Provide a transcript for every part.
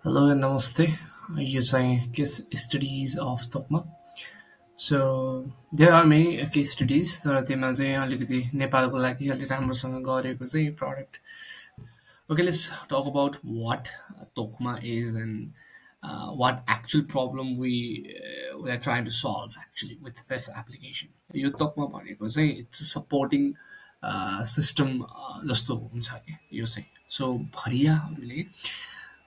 Hello and namaste. You're saying case studies of Tokma. So there are many case studies तर त्यसमा चाहिँ अलिकति नेपालको लागि अलि राम्रोसँग गरेको चाहिँ product. Okay, let's talk about what Tokma is and what actual problem we are trying to solve actually with this application. यो Tokma भनेको चाहिँ it's a supporting system जस्तो हुन्छ कि यो चाहिँ. So भरियाहरूले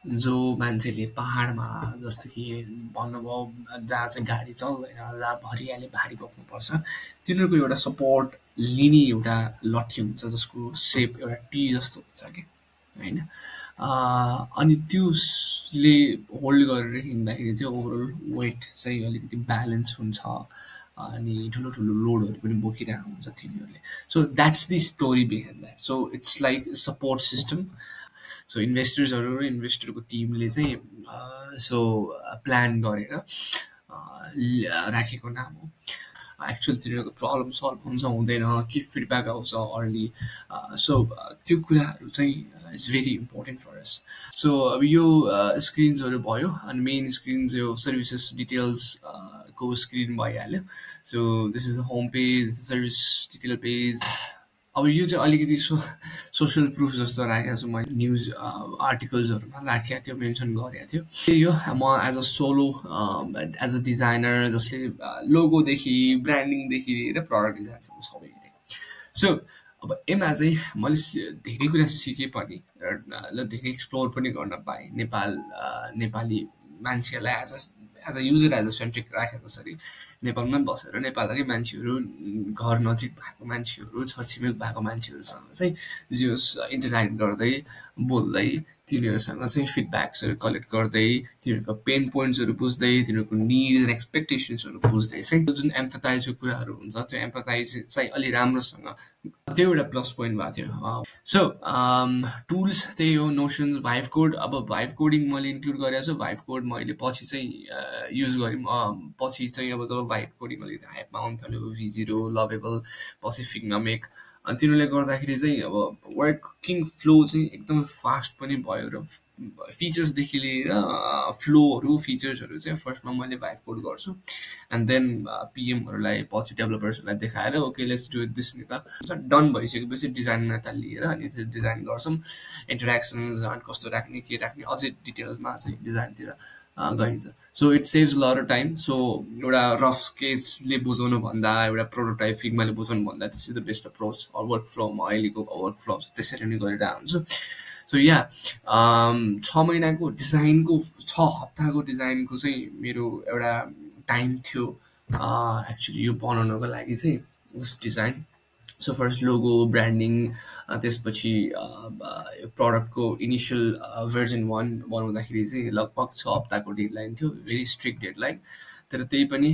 जो मान्छेले पहाडमा जस्तो कि भन्नुभयो जहाँ चाहिँ गाडी चल्दैन जहाँ भरियाले भारी बोक्नुपर्छ तिनीहरूको एउटा सपोर्ट लिने एउटा लट्ठी हुन्छ जसको सेप एउटा टी जस्तो हुन्छ कि होइन अनि त्यसले होल्ड गरेर हिँड्दाखेरि चाहिँ ओभरअल वेट चाहिँ अलिकति ब्यालेन्स हुन्छ अनि ठुलो ठुलो लोडहरू पनि बोकिरहेको हुन्छ तिनीहरूले so that's the story behind that so it's like support system so इन्भेस्टर्सहरू र इन्भेस्टरको टिमले चाहिँ प्लान गरेर राखेको नाम हो एक्चुअल तिनीहरूको प्रब्लम सल्भ हुन्छ हुँदैन के फिडब्याक आउँछ अर्ली सो त्यो कुराहरू चाहिँ it's very important for us so अब यो स्क्रिन्सहरू भयो अनि मेन स्क्रिन यो सर्भिसेस डिटेल्स को स्क्रिन भइहाल्यो so this is the home page service detail page अब यो चाहिँ अलिकति सोसल प्रुफ जस्तो राखेको छु मैले न्युज आर्टिकल्सहरूमा राखेको थियो मेन्सन गरेको थियो त्यही हो म as a solo as a designer जसले लोगोदेखि ब्रान्डिङदेखि लिएर प्रडक्ट डिजाइनसम्म सबै हेरेँ सो अब यसमा चाहिँ मैले धेरै कुरा सिकेँ पनि र धेरै एक्सप्लोर पनि गर्न पाएँ नेपाली मान्छेहरूलाई as a user as a centric राखे जसरी नेपालमै बसेर नेपाली मान्छेहरू घर नजिक भएको मान्छेहरू छरछिमेक भएको मान्छेहरूसँग चाहिँ जियोस् इन्टरेक्ट गर्दै बोल्दै तिनीहरूसँग चाहिँ फिडब्याक्सहरू कलेक्ट गर्दै तिनीहरूको पेन पोइन्ट्सहरू बुझ्दै तिनीहरूको निड्स एन्ड एक्सपेक्टेसन्सहरू बुझ्दै चाहिँ जुन एम्पथाइजको कुराहरू हुन्छ त्यो एम्पथाइज चाहिँ अलि राम्रोसँग त्यो एउटा प्लस पोइन्ट भएको थियो सो टुल्स त्यही हो नोसन्स भाइभ कोड अब भाइभ कोडिङ मैले इन्क्लुड गरेको छु भाइभ कोड मैले पछि चाहिँ युज गरेँ पछि चाहिँ अब जब भाइभ कोडिङ अलिकति हाइपमा आउनु थाल्यो V0 लभेबल पछि फिग्नामेक अनि तिनीहरूले गर्दाखेरि चाहिँ अब वर्किङ फ्लो चाहिँ एकदमै फास्ट पनि भयो र फिचर्सदेखि लिएर फ्लोहरू फिचर्सहरू चाहिँ फर्स्टमा मैले भाइभ कोड गर्छु एन्ड देन पिएमहरूलाई पछि डेभलपर्सहरूलाई देखाएर ओके लेट्स डु दिस नि त डन भइसकेपछि डिजाइनमा त लिएर अनि त्यो डिजाइन गर्छौँ इन्टरेक्सन्स अनि कस्तो राख्ने के राख्ने अझै डिटेल्समा चाहिँ डिजाइनतिर गइन्छ so it saves lot time so एउटा रफ स्केचले बुझाउनु भन्दा एउटा प्रोटोटाइप फिगमाले बुझाउनु भन्दा this is the best approach वर्क फ्लोमा अहिलेको वर्क फ्लो त्यसरी नै गरिरहेको हुन्छु सो या 6 महिनाको डिजाइनको 6 हप्ताको डिजाइनको चाहिँ मेरो एउटा टाइम थियो एक्चुली यो बनाउनको लागि चाहिँ this design so first logo branding त्यसपछि प्रडक्टको इनिसियल भर्जन 1 बनाउँदाखेरि चाहिँ लगभग 6 हप्ताको डेडलाइन थियो भेरी स्ट्रिक्ट डेडलाइन तर त्यही पनि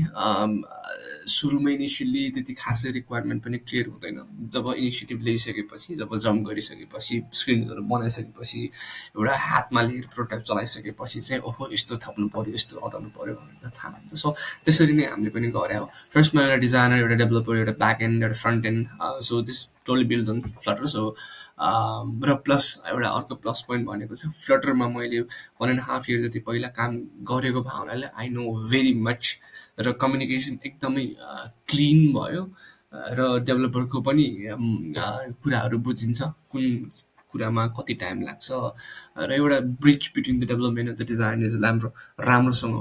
सुरुमै इनिसियल्ली त्यति खासै रिक्वायरमेन्ट पनि क्लियर हुँदैन जब इनिसिएटिभ ल्याइसकेपछि जब जम्प गरिसकेपछि स्क्रिनहरू बनाइसकेपछि एउटा हातमा लिएर प्रोटोटाइप चलाइसकेपछि चाहिँ ओहो यस्तो थप्नु पऱ्यो यस्तो हटाउनु पऱ्यो भनेर त थाहा हुन्छ सो त्यसरी नै हामीले पनि गरे हो फर्स्टमा एउटा डिजाइनर एउटा डेभलपर एउटा ब्याक एन्ड एउटा front end so this totally build on Flutter so र प्लस एउटा अर्को प्लस पोइन्ट भनेको चाहिँ फ्लटरमा मैले 1.5 इयर जति पहिला काम गरेको भावनाले आई नो भेरी मच र कम्युनिकेसन एकदमै क्लिन भयो र डेभलपरको पनि कुराहरू बुझिन्छ कुन कुरामा कति टाइम लाग्छ र एउटा bridge between the development of the design is राम्रोसँग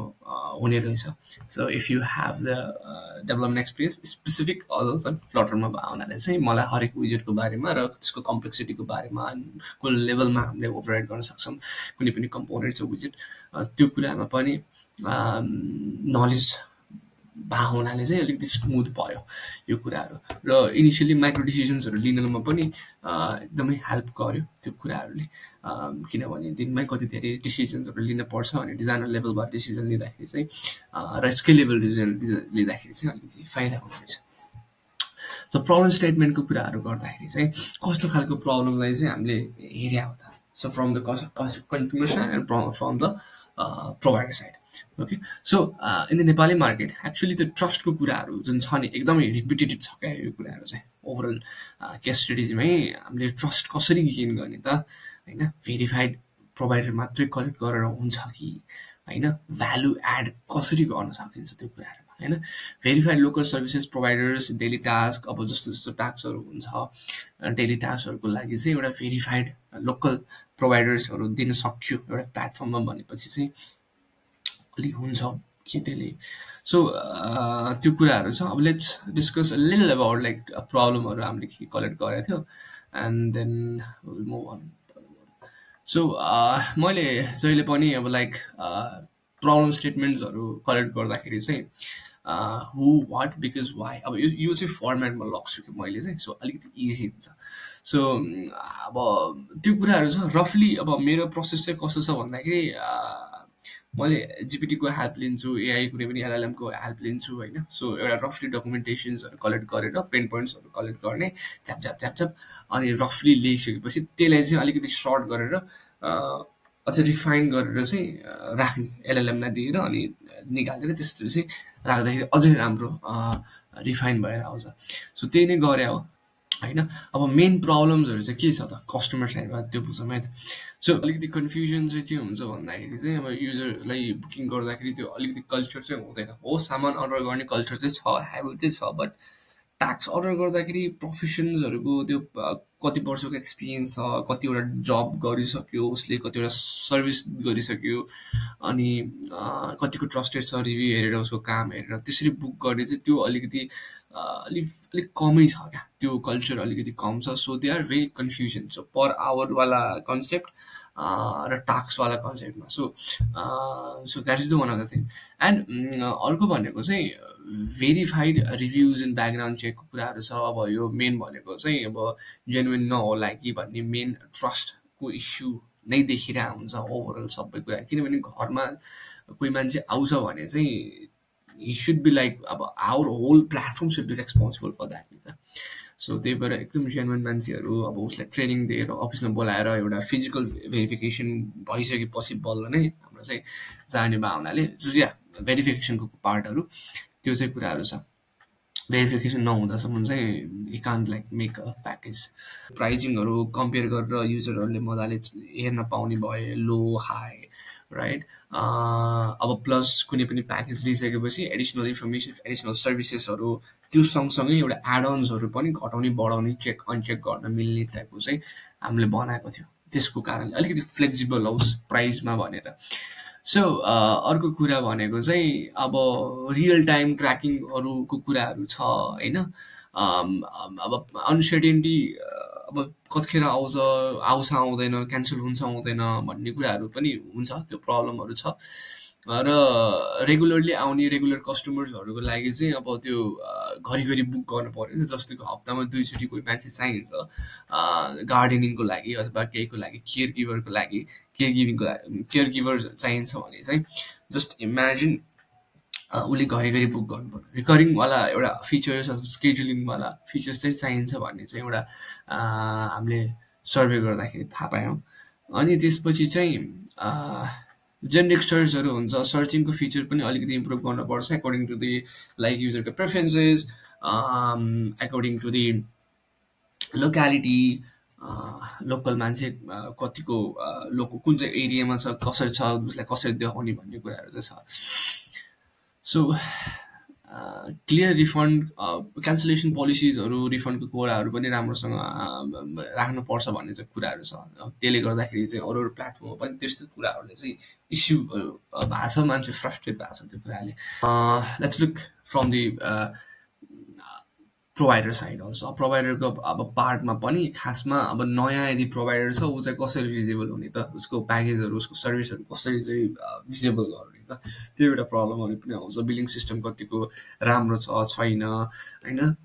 हुने रहेछ so if you have the development experience specific अझ फ्लटरमा भावनाले चाहिँ मलाई हरेक विजेटको बारेमा र त्यसको कम्प्लेक्सिटीको बारेमा कुन लेभलमा हामीले ओभरराइड गर्न सक्छौँ कुनै पनि कम्पोनेन्ट छ विजेट त्यो कुरामा पनि नलेज भएको हुनाले चाहिँ अलिकति स्मुथ भयो यो कुराहरू र इनिसियली माइक्रो डिसिजन्सहरू लिनमा पनि एकदमै हेल्प गर्यो त्यो कुराहरूले किनभने दिनमै कति धेरै डिसिजन्सहरू लिन पर्छ अनि डिजाइनर लेभलबाट डिसिजन लिँदाखेरि चाहिँ र स्केलेबल डिसिजन लिँदाखेरि चाहिँ अलिकति फाइदा हुनेछ सो प्रब्लम स्टेटमेन्टको कुराहरू गर्दाखेरि चाहिँ कस्तो खालको प्रब्लमलाई चाहिँ हामीले हेर्या हो त so from the consumer side and from the provider side okay so in the Nepali market actually त्यो ट्रस्टको कुराहरू जुन छ नि एकदमै रिपिटेटिभ छ क्या यो कुराहरू चाहिँ ओभरअल केस स्टडिजमै हामीले ट्रस्ट कसरी गेन गर्ने त होइन भेरिफाइड प्रोभाइडर मात्रै कलेक्ट गरेर हुन्छ कि होइन, भ्यालु एड कसरी गर्न सकिन्छ त्यो कुराहरूमा होइन। Verified local services providers daily task, अब जस्तो जस्तो टास्कहरू हुन्छ डेली टास्कहरूको लागि चाहिँ एउटा भेरिफाइड लोकल प्रोभाइडर्सहरू दिन सक्यो एउटा प्लेटफर्ममा भनेपछि चाहिँ अलिक हुन्छ कि त्यसले। सो त्यो कुराहरू छ। अब let's discuss little about like प्रब्लमहरू हामीले के कलेक्ट गरेको थियो and then will move on. So मैले जहिले पनि अब लाइक प्रब्लम स्टेटमेन्ट्सहरू कलेक्ट गर्दाखेरि चाहिँ हु वाट बिकज वाइ, अब यो चाहिँ फर्मेटमा लग्छु कि मैले चाहिँ, सो अलिकति इजी हुन्छ। सो अब त्यो कुराहरू छ रफली। अब मेरो प्रोसेस चाहिँ कस्तो छ भन्दाखेरि मैले जिपिटीको हेल्प लिन्छु, एआई कुनै पनि एलएलएमको हेल्प लिन्छु होइन। सो एउटा रफली डकुमेन्टेसन्सहरू कलेक्ट गरेर पेन पोइन्ट्सहरू कलेक्ट गर्ने झ्याप झ्याप झ्याप झ्याप, अनि रफली ल्याइसकेपछि त्यसलाई चाहिँ अलिकति सर्ट गरेर अझै रिफाइन गरेर चाहिँ राख्ने एलएलएमलाई दिएर अनि निकालेर त्यस्तो चाहिँ राख्दाखेरि अझै राम्रो रिफाइन भएर आउँछ। सो त्यही नै गरे हो होइन। अब मेन प्रब्लम्सहरू चाहिँ के छ त कस्टमर साइडमा त्यो बुझौँ है त। सो अलिकति कन्फ्युजन चाहिँ के हुन्छ भन्दाखेरि चाहिँ अब युजरलाई बुकिङ गर्दाखेरि त्यो अलिकति कल्चर चाहिँ हुँदैन। हो सामान अर्डर गर्ने कल्चर चाहिँ छ, हेबिट चाहिँ छ, बट ट्याक्स अर्डर गर्दाखेरि प्रोफेसन्सहरूको त्यो कति वर्षको एक्सपिरियन्स छ, कतिवटा जब गरिसक्यो उसले, कतिवटा सर्भिस गरिसक्यो, अनि कतिको ट्रस्टेड छ रिभ्यू हेरेर उसको काम हेरेर त्यसरी बुक गर्ने चाहिँ त्यो अलिकति अलिक कमै छ क्या, त्यो कल्चर अलिकति कम छ। So they are very confusion. So per आवरवाला कन्सेप्ट र टास्कवाला कन्सेप्टमा। So that is the one of the thing. And अर्को भनेको चाहिँ भेरिफाइड रिभ्युज एन्ड ब्याकग्राउन्ड चेकको कुराहरू छ। अब यो मेन भनेको चाहिँ अब जेन्युन नहोला कि भन्ने मेन ट्रस्टको इस्यु नै देखिरहेको हुन्छ ओभरअल सबै कुरा। किनभने घरमा कोही मान्छे आउँछ भने चाहिँ he should be like अब our whole platform should be responsible for that नि त। सो त्यही भएर एकदम जेन्युन मान्छेहरू अब उसलाई ट्रेनिङ दिएर अफिसमा बोलाएर एउटा फिजिकल भेरिफिकेसन भइसकेपछि बल्ल नै हाम्रो चाहिँ जाने भावनाले जुन भेरिफिकेसनको पार्टहरू त्यो चाहिँ कुराहरू छ। भेरिफिकेसन नहुँदासम्म चाहिँ you can't like make a package. प्राइजिङहरू कम्पेयर गरेर युजरहरूले मजाले हेर्न पाउने भए लो हाई राइट। अब प्लस कुनै पनि प्याकेज लिइसकेपछि एडिसनल इन्फर्मेसन एडिसनल सर्भिसेसहरू त्यो सँगसँगै एउटा एडअन्सहरू पनि घटाउने बढाउने चेक अनचेक गर्न मिल्ने टाइपको चाहिँ हामीले बनाएको थियो। त्यसको कारणले अलिकति फ्लेक्सिबल होस् प्राइसमा भनेर। सो अर्को कुरा भनेको चाहिँ अब रियल टाइम ट्र्याकिङहरूको कुराहरू छ होइन। अब अनसर्टेन्टी अब कतिखेर आउँछ आउँदैन, क्यान्सल हुन्छ आउँदैन भन्ने कुराहरू पनि हुन्छ, त्यो प्रब्लमहरू छ। र रेगुलरली आउने रेगुलर कस्टमर्सहरूको लागि चाहिँ अब त्यो घरिघरि बुक गर्नु पऱ्यो। जस्तो कि हप्तामा 2 चोटि कोही मान्छे चाहिन्छ गार्डनिङको लागि अथवा केहीको लागि केयर गिभर चाहिन्छ भने चाहिँ जस्ट इमेजिन उसले घरिघरि बुक गर्नु पर्यो। रिकरिङवाला एउटा फिचर्स अथवा स्केड्युलिङवाला फिचर्स चाहिँ चाहिन्छ भन्ने चाहिँ एउटा हामीले सर्वे गर्दाखेरि थाहा पायौँ। अनि त्यसपछि चाहिँ जेनेरिक सर्चहरू हुन्छ, सर्चिङको फिचर पनि अलिकति इम्प्रुभ गर्नुपर्छ एकोर्डिङ टु दि लाइक युजरको preferences, according to the locality, local मान्छे कतिको कुन चाहिँ एरियामा छ, कसरी छ, उसलाई कसरी देखाउने भन्ने कुराहरू चाहिँ छ। सो क्लियर रिफन्ड क्यान्सलेसन पोलिसिजहरू रिफन्डको कुराहरू पनि राम्रोसँग राख्नुपर्छ भन्ने चाहिँ कुराहरू छ। त्यसले गर्दाखेरि चाहिँ अरू प्लेटफर्ममा पनि त्यस्तो कुराहरूले चाहिँ इस्यु भएको छ, मान्छे फ्रस्ट्रेट भएको छ त्यो कुराले। Let's look from the provider side also. प्रोभाइडरको अब पार्टमा पनि खासमा अब नयाँ यदि प्रोभाइडर छ ऊ चाहिँ कसरी भिजिबल हुने त, उसको प्याकेजहरू उसको सर्भिसहरू कसरी चाहिँ भिजिबल गर्ने त, त्यो एउटा प्रब्लमहरू पनि आउँछ। बिलिङ सिस्टम कतिको राम्रो छ छैन होइन।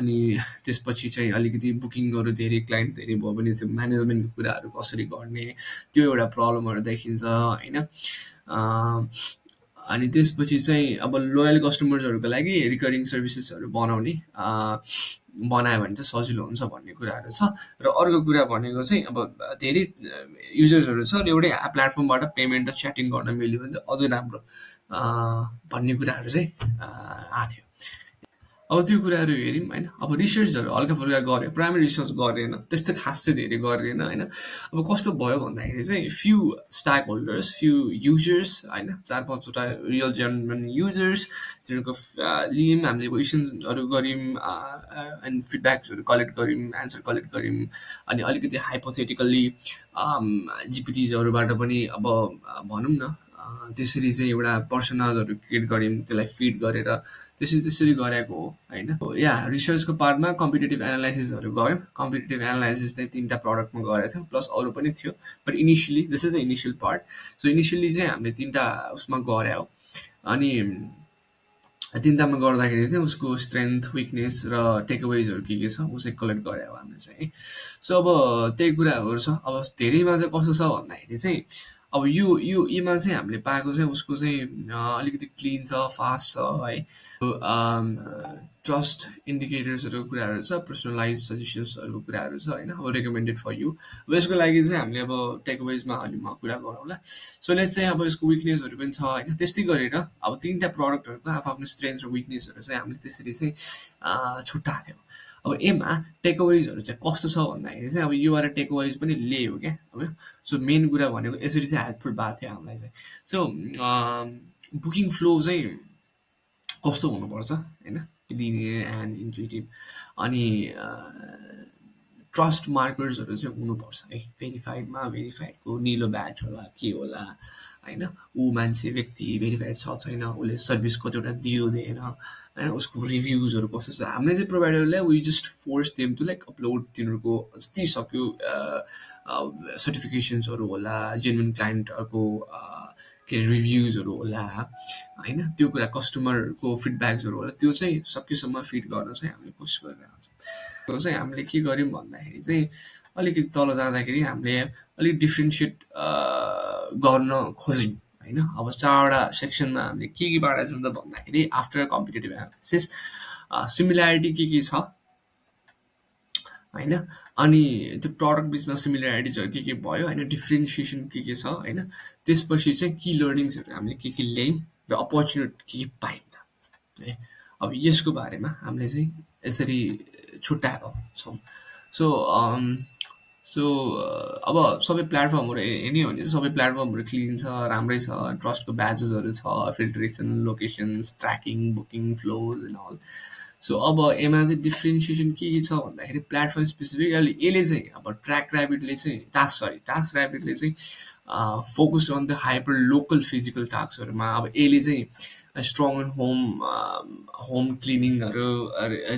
अनि त्यसपछि चाहिँ अलिकति बुकिङहरू धेरै क्लाइन्ट धेरै भयो भने त्यो म्यानेजमेन्टको कुराहरू कसरी गर्ने त्यो एउटा प्रब्लमहरू देखिन्छ होइन। अनि त्यसपछि चाहिँ अब लोयल कस्टमर्सहरूको लागि रिकरिङ सर्भिसेसहरू बनायो भने चाहिँ सजिलो हुन्छ भन्ने कुराहरू छ। र अर्को कुरा भनेको चाहिँ अब धेरै युजर्सहरू छ र एउटै प्लेटफर्मबाट पेमेन्ट र च्याटिङ गर्न मिल्यो भने चाहिँ अझै राम्रो भन्ने कुराहरू चाहिँ आएको थियो। अब त्यो कुराहरू हेऱ्यौँ होइन। अब रिसर्चहरू हल्का फुल्का गऱ्यो, प्राइमेरी रिसर्च गरेन, त्यस्तो खास चाहिँ धेरै गरेन होइन। अब कस्तो भयो भन्दाखेरि चाहिँ few stakeholders, few users होइन, 4-5 वटा रियल जेन्युन युजर्स तिनीहरूको लियौँ, हामीले क्वेसन्सहरू गऱ्यौँ एन्ड फिडब्याक्सहरू कलेक्ट गऱ्यौँ, एन्सर कलेक्ट गऱ्यौँ। अनि अलिकति हाइपोथेटिकल्ली जिपिटिजहरूबाट पनि अब भनौँ न त्यसरी चाहिँ एउटा पर्सनलहरू क्रिएट गऱ्यौँ, त्यसलाई फिड गरेर त्यसरी गरेको हो होइन। या रिसर्चको पार्टमा कम्पिटेटिभ एनालाइसिसहरू गऱ्यौँ। कम्पिटेटिभ एनालाइसिस चाहिँ 3टा प्रडक्टमा गरेको थियौँ, प्लस अरू पनि थियो, but initially this is the initial part. So initially चाहिँ हामीले 3टा उसमा गरे हो। अनि 3टामा गर्दाखेरि चाहिँ उसको स्ट्रेन्थ, विकनेस र टेकअवेजहरू के छ ऊ चाहिँ कलेक्ट गरे हो हामीले चाहिँ है। सो अब त्यही कुराहरू छ। अब धेरैमा चाहिँ कस्तो छ भन्दाखेरि चाहिँ अब यो यीमा चाहिँ हामीले पाएको चाहिँ उसको चाहिँ अलिकति क्लिन छ, फास्ट छ है। ट्रस्ट इन्डिकेटर्सहरूको कुराहरू छ, पर्सनलाइज सजेसन्सहरूको कुराहरू छ होइन। अब रेकमेन्डेड फर यु। अब यसको लागि चाहिँ हामीले अब टेकअवेजमा अलि म कुरा गरौँला। सो लेट्स चाहिँ अब यसको विकनेसहरू पनि छ होइन। त्यस्तै गरेर अब 3टा प्रडक्टहरूको आफ्नो स्ट्रेन्थ र विकनेसहरू चाहिँ हामीले त्यसरी चाहिँ छुट्टाएको थियौँ। अब एमा टेकअवेजहरू चाहिँ कस्तो छ भन्दाखेरि चाहिँ अब योबाट टेकअवेज पनि ल्यायो क्या होइन। सो मेन कुरा भनेको यसरी चाहिँ हेल्पफुल भएको थियो हामीलाई चाहिँ। सो बुकिङ फ्लो चाहिँ कस्तो हुनुपर्छ होइन, लिनियर एन्ड इन्ट्युटिभ। अनि ट्रस्ट मार्कर्सहरू चाहिँ हुनुपर्छ है। भेरिफाइडको निलो ब्याच होला के होला होइन, ऊ मान्छे व्यक्ति भेरिफाइड छ छैन, उसले सर्भिस कतिवटा दियो दिएन होइन, उसको रिभ्युजहरू कस्तो छ। हामीले चाहिँ प्रोभाइडरलाई we just force them to like upload तिनीहरूको जति सक्यो सर्टिफिकेसन्सहरू होला, जेन्युन क्लाइन्टको के अरे रिभ्युजहरू होला होइन, त्यो कुरा कस्टमरको फिडब्याक्सहरू होला, त्यो चाहिँ सकेसम्म फिड गर्न चाहिँ हामीले कोसिस गरिरहेको छौँ। त्यो चाहिँ हामीले के गर्यौँ भन्दाखेरि चाहिँ अलिकति तल जाँदाखेरि हामीले अलिक डिफ्रेन्सिएट गर्न खोज्यौँ होइन। अब 4वटा सेक्सनमा हामीले के बारेको छौँ त भन्दाखेरि आफ्टर कम्पिटेटिभ एनालाइसिस सिमिल्यारिटी के छ होइन, अनि त्यो प्रडक्ट बिचमा सिमिल्यारिटिजहरू के भयो होइन, डिफ्रेन्सिएसन के छ होइन। त्यसपछि चाहिँ की लर्निङ्सहरू हामीले के ल्यायौँ र अपर्च्युनिटी के पायौँ त है। अब यसको बारेमा हामीले चाहिँ यसरी छुट्याएको छौँ। सो अब सबै प्लेटफर्महरू हेर्ने भने सबै प्लेटफर्महरू क्लिन छ, राम्रै छ, ट्रस्टको ब्याचेसहरू छ, filtration, locations, tracking, booking flows and all. सो अब यसमा चाहिँ डिफ्रेन्सिएसन के छ भन्दाखेरि प्लेटफर्म स्पेसिफिक यसले चाहिँ अब टास्क ऱ्याबिटले चाहिँ focus on the hyper local physical टास्कहरूमा। अब यसले चाहिँ स्ट्रङ एन्ड होम क्लिनिङहरू,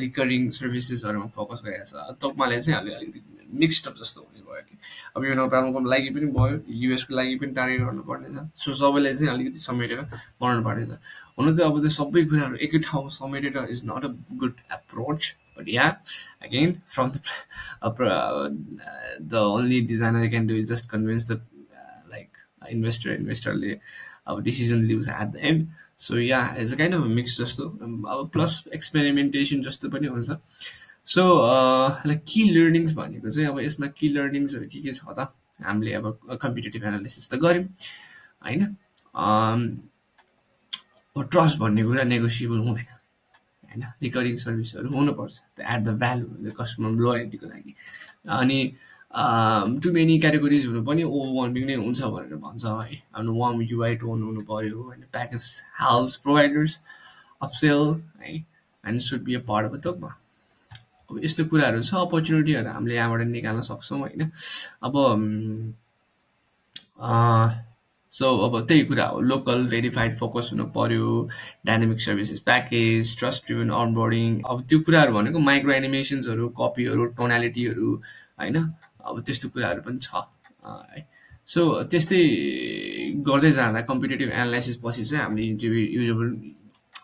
रिकरिङ सर्भिसेसहरूमा फोकस गरेको छ। तपाईँले चाहिँ अलिकति मिक्स्ड अप जस्तो हुने भयो कि अब यो नेपालको लागि पनि भयो, युएसको लागि पनि टार्गेट गर्नुपर्ने छ। सो सबैलाई चाहिँ अलिकति समेटेर बनाउनुपर्ने छ। हुन त अब त्यो सबै कुराहरू एकै ठाउँमा समेटेर is not a good approach, but yeah again from the only design I can do is just convince the like इन्भेस्टरले अब decision lives at the end. So yeah is a kind of mix जस्तो, अब plus experimentation जस्तो पनि हुन्छ। So like की learnings भनेको चाहिँ अब यसमा की लर्निङ्सहरू के छ त, हामीले अब कम्पिटेटिभ एनालिसिस त गऱ्यौँ होइन। अब ट्रस्ट भन्ने कुरा नेगोसिएबल हुँदैन होइन, रिकरिङ सर्भिसहरू हुनुपर्छ एट द भ्यालु कस्टमर लोयल्टीको लागि। अनि टु मेनी क्याटेगोरिज हुनु पनि ओभरवेल्मिङ नै हुन्छ भनेर भन्छ है। आफ्नो वार्म युआई टोन हुनु पऱ्यो होइन, प्याकेज हेल्प्स प्रोभाइडर्स अपसेल है, and should be a part of the. अब यस्तो कुराहरू छ, अपर्च्युनिटीहरू हामीले यहाँबाट निकाल्न सक्छौँ होइन। अब सो अब त्यही कुरा हो, लोकल भेरिफाइड फोकस हुनु पऱ्यो, dynamic services package, trust driven onboarding. अब त्यो कुराहरू भनेको माइक्रो एनिमेसन्सहरू, कपीहरू, टोनालिटीहरू होइन, अब त्यस्तो कुराहरू पनि छ है। सो त्यस्तै गर्दै जाँदा कम्पिटेटिभ एनालाइसिस पछि चाहिँ हामीले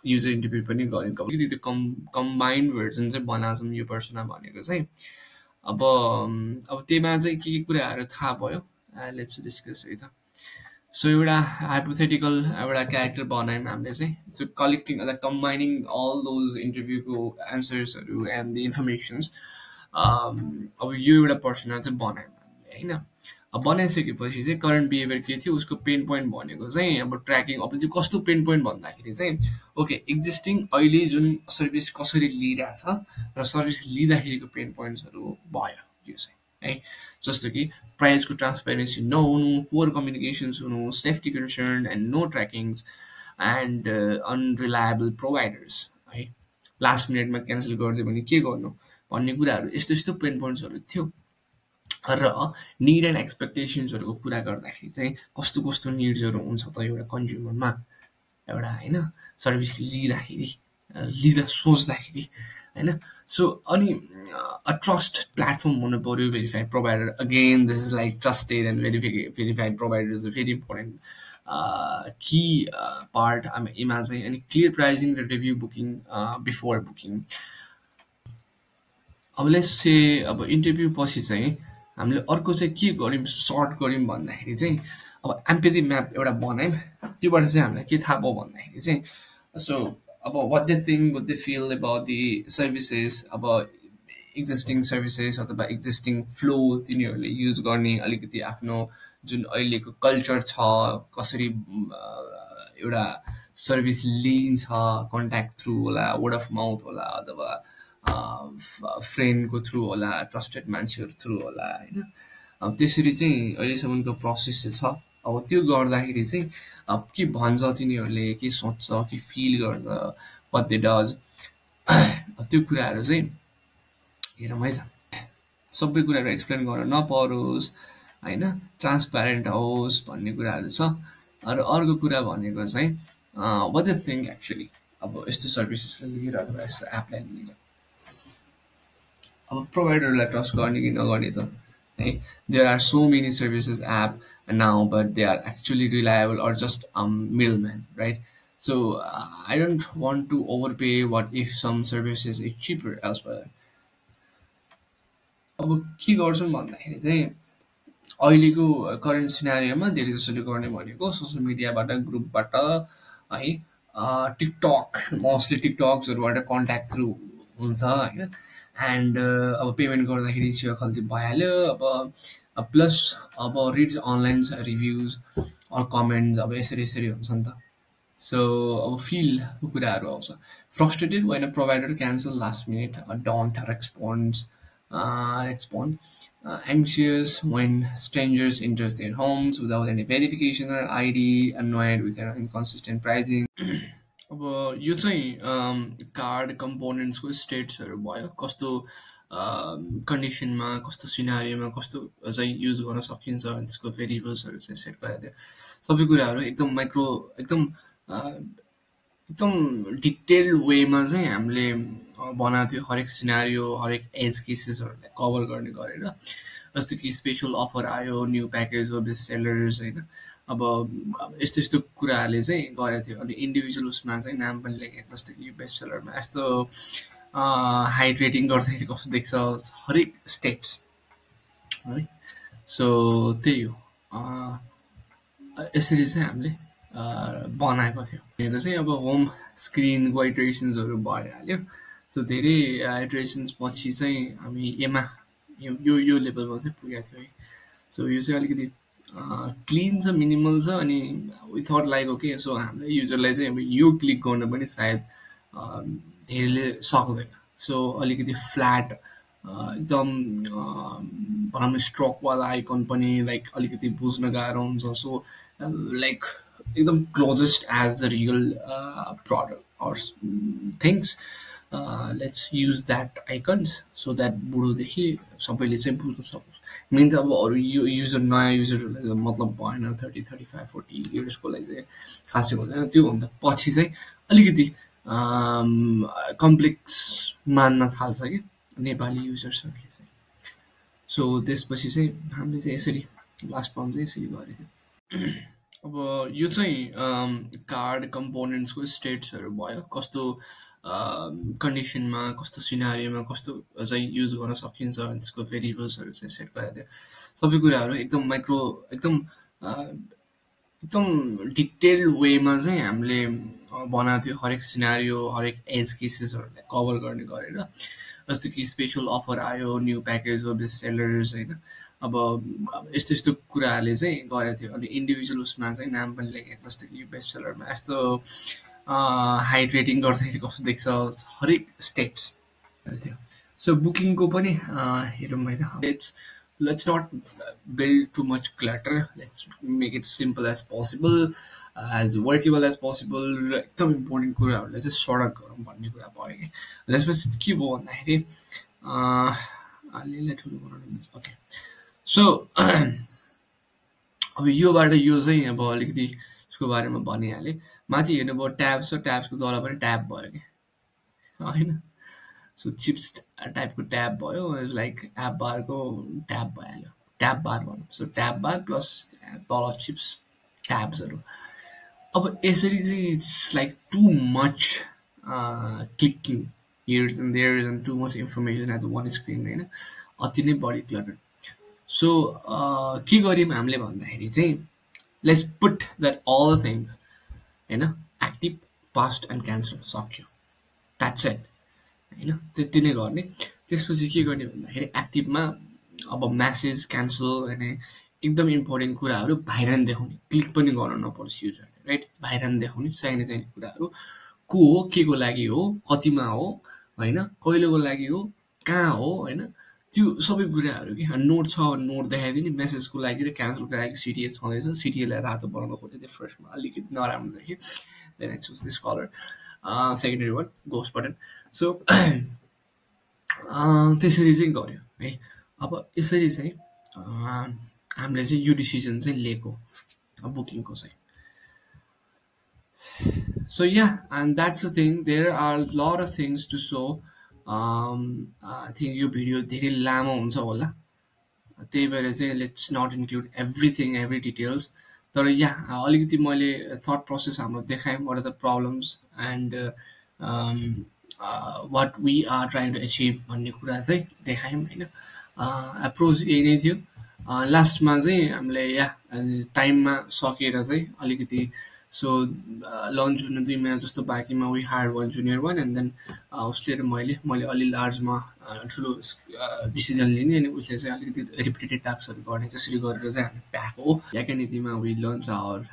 युजर इन्टरभ्यू पनि गऱ्यौँ। त्यो कम्बाइन्ड भर्जन चाहिँ बनाएको छौँ यो पर्सनमा भनेको चाहिँ। अब त्यहीमा चाहिँ के कुराहरू थाहा भयो, लेट्स डिस्कस है त। सो एउटा हाइपोथेटिकल एउटा क्यारेक्टर बनायौँ हामीले चाहिँ। So collecting like combining all those इन्टरभ्यूको एन्सर्सहरू एन्ड द इन्फर्मेसन्स। अब यो एउटा पर्सना चाहिँ बनायौँ हामीले होइन। बनाइसकेपछि चाहिँ करेन्ट बिहेभियर के थियो उसको पेन पोइन्ट भनेको चाहिँ अब ट्र्याकिङ अब चाहिँ कस्तो पेन पोइन्ट भन्दाखेरि चाहिँ ओके एक्जिस्टिङ अहिले जुन सर्भिस कसरी लिइरहेछ र सर्भिस लिँदाखेरिको पेन पोइन्ट्सहरू भयो यो चाहिँ है जस्तो कि प्राइसको ट्रान्सपेरेन्सी नहुनु पुवर कम्युनिकेसन्स हुनु safety concern and no trackings and unreliable providers है लास्ट मिनटमा क्यान्सल गरिदियो भने के गर्नु भन्ने कुराहरू यस्तो यस्तो पेन पोइन्ट्सहरू थियो र निड एन्ड एक्सपेक्टेसन्सहरूको कुरा गर्दाखेरि चाहिँ कस्तो कस्तो निड्सहरू हुन्छ त एउटा कन्ज्युमरमा एउटा होइन सर्भिस लिँदाखेरि लिँदा सोच्दाखेरि होइन सो अनि ट्रस्ट प्लेटफर्म हुनु पऱ्यो verified provider again this is like trusted and verified provider is a very important key part एमा चाहिँ अनि क्लियर प्राइजिङ र रिभ्यू बुकिङ बिफोर बुकिङ अब लेट्स से अब इन्टरभ्यू पछि चाहिँ हामीले अर्को चाहिँ के गऱ्यौँ सर्ट गऱ्यौँ भन्दाखेरि चाहिँ अब एम्पेथी म्याप एउटा बनायौँ त्योबाट चाहिँ हामीलाई के थाहा भयो भन्दाखेरि चाहिँ सो अब what they think what they feel about the services अब एक्जिस्टिङ सर्भिसेस अथवा एक्जिस्टिङ फ्लो तिनीहरूले युज गर्ने अलिकति आफ्नो जुन अहिलेको कल्चर छ कसरी एउटा सर्भिस लिन्छ कन्ट्याक्ट थ्रु होला वर्ड अफ माउथ होला अथवा फ्रेन्डको थ्रु होला ट्रस्टेड मान्छेहरू थ्रु होला होइन अब त्यसरी चाहिँ अहिलेसम्मको प्रोसेस चाहिँ छ अब त्यो गर्दाखेरि चाहिँ अब के भन्छ तिनीहरूले के सोच्छ के फिल गर्छ वाट दे डज त्यो कुराहरू चाहिँ हेरौँ है त सबै कुराहरू एक्सप्लेन गर्न नपरोस् होइन ट्रान्सप्यारेन्ट होस् भन्ने कुराहरू छ र अर्को कुरा भनेको चाहिँ वाट दे थिङ्क एक्चुली अब यस्तो सर्भिसेसलाई लिएर अथवा यस्तो एपलाई लिएर अब प्रोभाइडरलाई ट्रस्ट गर्ने कि नगर्ने त है there are so many services app now but they are actually reliable or just middleman right so I don't want to overpay what if some services is cheaper elsewhere अब के गर्छन् भन्दाखेरि चाहिँ अहिलेको करेन्ट सिनारियोमा धेरै जसोले गर्ने भनेको social मिडियाबाट ग्रुपबाट है टिकटक मोस्टली टिकटक्सहरूबाट कन्ट्याक्ट थ्रु हुन्छ होइन एन्ड अब पेमेन्ट गर्दाखेरि चिया खल्ती भइहाल्यो अब प्लस अब reads online reviews or comments अब यसरी यसरी हुन्छ नि त सो अब फिलको कुराहरू आउँछ frustrated when a provider cancel last minute don't respond anxious when strangers enters their homes without any verification or ID annoyed with their inconsistent pricing अब यो चाहिँ कार्ड कम्पोनेन्ट्सको स्टेट्सहरू भयो कस्तो कन्डिसनमा कस्तो सिनारीमा कस्तो चाहिँ युज गर्न सकिन्छ त्यसको भेरिएबल्सहरू चाहिँ सेट गरेर थियो सबै कुराहरू एकदम माइक्रो एकदम एकदम डिटेल्ड वेमा चाहिँ हामीले बनाएको थियो हरेक सिनारियो हरेक एज केसेसहरूलाई कभर गर्ने गरेर जस्तो कि स्पेसल अफर आयो न्यू प्याकेज हो बेस्ट सेलर्स होइन अब यस्तो यस्तो कुराहरूले चाहिँ गरेको थियो अनि इन्डिभिजुअल उसमा चाहिँ नाम पनि लेखेको जस्तो कि यो बेस्ट सेलरमा यस्तो हाइट रेटिङ गर्दाखेरि कस्तो देख्छ हरेक स्टेप्स है सो त्यही हो यसरी चाहिँ हामीले बनाएको थियो यो चाहिँ अब होम स्क्रिनको इटरेसन्सहरू भइहाल्यो सो धेरै इटरेसन्स पछि चाहिँ हामी एमा यो लेभलमा चाहिँ पुगेको थियो है सो यो चाहिँ अलिकति क्लिन छ मिनिमल छ अनि विथआउट लाइक ओके सो हामीले युजरलाई चाहिँ अब यो क्लिक गर्न पनि सायद धेरैले सक्दैन सो अलिकति फ्ल्याट एकदम भनौँ न स्ट्रोकवाला आइकन पनि लाइक अलिकति बुझ्न गाह्रो हुन्छ सो लाइक एकदम closest as the real product or things let's use that icons so that बुढोदेखि सबैले चाहिँ बुझ्न सकोस् मेन चाहिँ अब अरू यो युजर नयाँ युजरहरूलाई मतलब भएन 30, 35, 40 इयर्सको लागि चाहिँ खासै हुँदैन त्योभन्दा पछि चाहिँ अलिकति कम्प्लेक्स मान्न थाल्छ कि नेपाली युजर्सहरूले चाहिँ सो त्यसपछि चाहिँ हामीले चाहिँ यसरी लास्ट फर्म चाहिँ यसरी गरेको थियो अब यो चाहिँ कार्ड कम्पोनेन्ट्सको स्टेट्सहरू भयो कस्तो कन्डिसनमा कस्तो सिनारीमा कस्तो चाहिँ युज गर्न सकिन्छ त्यसको भेरिएबल्सहरू चाहिँ सेट गरेको थियो सबै कुराहरू एकदम माइक्रो एकदम एकदम डिटेल्ड वेमा चाहिँ हामीले बनाएको थियो हरेक सिनारियो हरेक एज केसेसहरूलाई कभर गर्ने गरेर जस्तो कि स्पेसल अफर आयो न्यू प्याकेज हो बेस्ट सेलर्स होइन अब यस्तो यस्तो कुराहरूले चाहिँ गरेको थियो अनि इन्डिभिजुअल उसमा चाहिँ नाम पनि लेखेको जस्तो कि बेस्ट सेलरमा यस्तो हाइट रेटिङ गर्दाखेरि कस्तो देख्छ हरेक स्टेप्स थियो सो बुकिङको पनि हेरौँ है त let's not build too much clutter. Let's make it simple as possible, as workable as possible. र एकदम इम्पोर्टेन्ट कुराहरूलाई चाहिँ सर्ट गरौँ भन्ने कुरा भयो कि त्यसपछि के भयो भन्दाखेरि अलिअलि ठुलो बनाउनु ओके सो अब योबाट यो चाहिँ अब अलिकति यसको बारेमा भनिहालेँ माथि हेर्नुभयो ट्याब छ ट्याब्सको तल पनि ट्याब भयो कि होइन सो चिप्स टाइपको ट्याब भयो लाइक एप बारको ट्याब भइहाल्यो ट्याब बार भनौँ सो ट्याब बार प्लस तल चिप्स ट्याब्सहरू अब यसरी चाहिँ it's like too much clicking here's and there and too much information at one screen होइन अति नै बढी क्लटर सो के गर्यौँ हामीले भन्दाखेरि चाहिँ let's put that all the things होइन एक्टिभ पास्ट एन्ड क्यान्सल सक्यो द्याट्स इट होइन त्यति नै गर्ने त्यसपछि के गर्ने भन्दाखेरि एक्टिभमा अब म्यासेज क्यान्सल होइन एकदम इम्पोर्टेन्ट कुराहरू बाहिर नै देखाउने क्लिक पनि गर्नु नपरोस् युजरले राइट बाहिर नै देखाउने चाहिने चाहिने कुराहरू को हो के को लागि हो कतिमा हो होइन कहिलेको लागि हो कहाँ हो होइन त्यो सबै कुराहरू कि नोट छ भने नोट देखाइदिने मेसेजको लागि र क्यान्सलको लागि सिटिएस छँदैछ सिटिएलाई रातो बनाउन खोजेँ थियो फर्स्टमा अलिकति नराम्रो देखेँ then I choose this colour secondary one ghost button so त्यसरी चाहिँ गऱ्यो है अब यसरी चाहिँ हामीले चाहिँ यो डिसिजन चाहिँ लिएको बुकिङको चाहिँ so yeah and that's the thing there are a lot of things to show I think यो भिडियो धेरै लामो हुन्छ होला त्यही भएर चाहिँ let's not include everything every details तर या अलिकति मैले थट प्रोसेस हाम्रो देखाएँ what are the problems and what we are trying to achieve भन्ने कुरा चाहिँ देखायौँ होइन एप्रोच यही नै थियो लास्टमा चाहिँ हामीले या टाइममा सकेर चाहिँ अलिकति सो लन्च हुन 2 महिना जस्तो बाँकीमा we hire one junior one and then उसले र मैले अलि लार्जमा ठुलो डिसिजन लिने अनि उसले चाहिँ अलिकति रिपिटेड टास्कहरू गर्ने त्यसरी गरेर चाहिँ हामी पाएको हो याकै नीतिमा वी लन्च आवर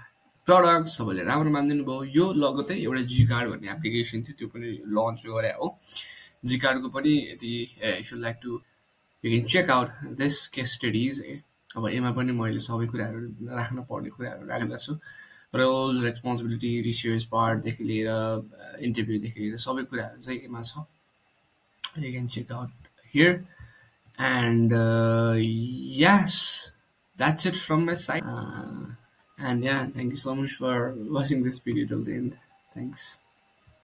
प्रडक्ट सबैले राम्रो मानिदिनु भयो यो लगतै एउटा जी कार्ड भन्ने एप्लिकेसन थियो त्यो पनि लन्च गरे हो जी कार्डको पनि यदि if you like to you can check out this case studies अब यसमा पनि मैले सबै कुराहरू राख्न पर्ने कुराहरू राखेको छु रोल्स रेस्पोन्सिबिलिटी रिसिभर्स पार्टदेखि लिएर इन्टरभ्यूदेखि लिएर सबै कुराहरू चाहिँ यसमा छ you can check out here and yes that's it from my side and yeah thank you so much for watching this video till the end thanks